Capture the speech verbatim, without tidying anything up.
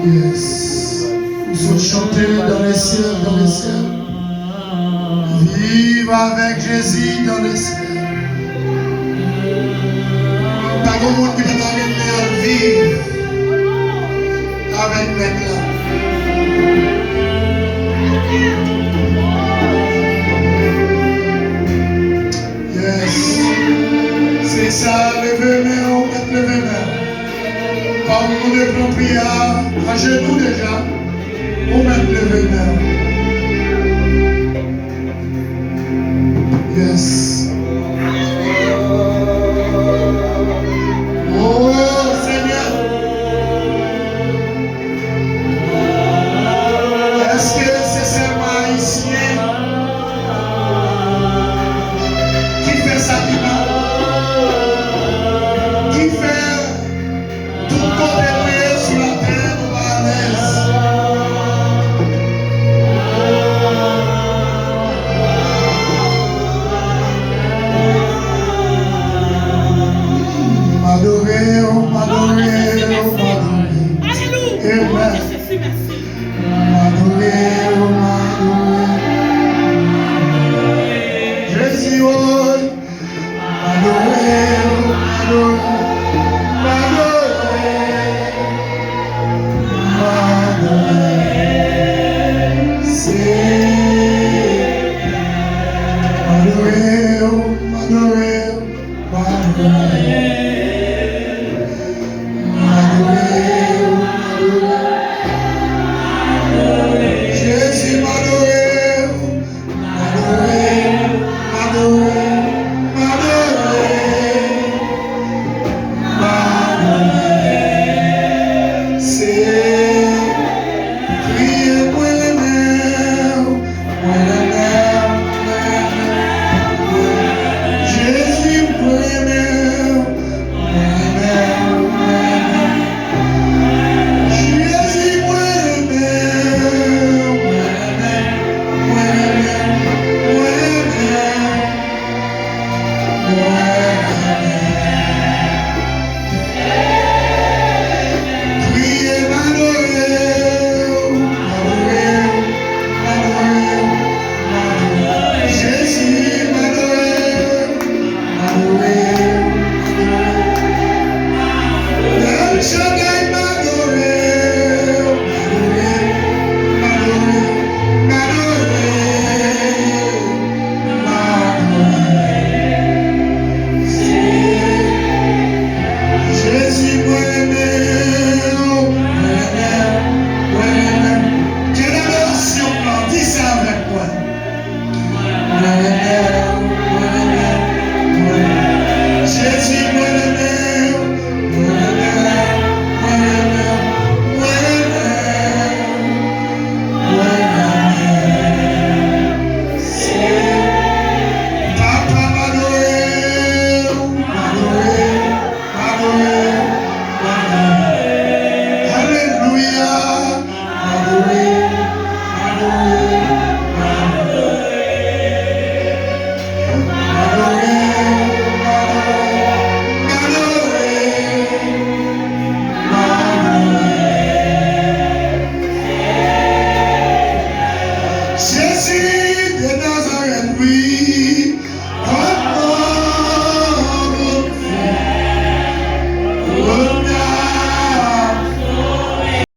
Yes. Ou sot chante dans les cieux, dans les cieux. Viv avèk Jezi dans les cieux. Pa gen moun ki pa ta renmen al viv avèk Mèt la. Yes. Se sa, leve men w, mèt leve men w. Kòm nou te pran priyè a, ajenou deja, ou mèt leve men w. Yes.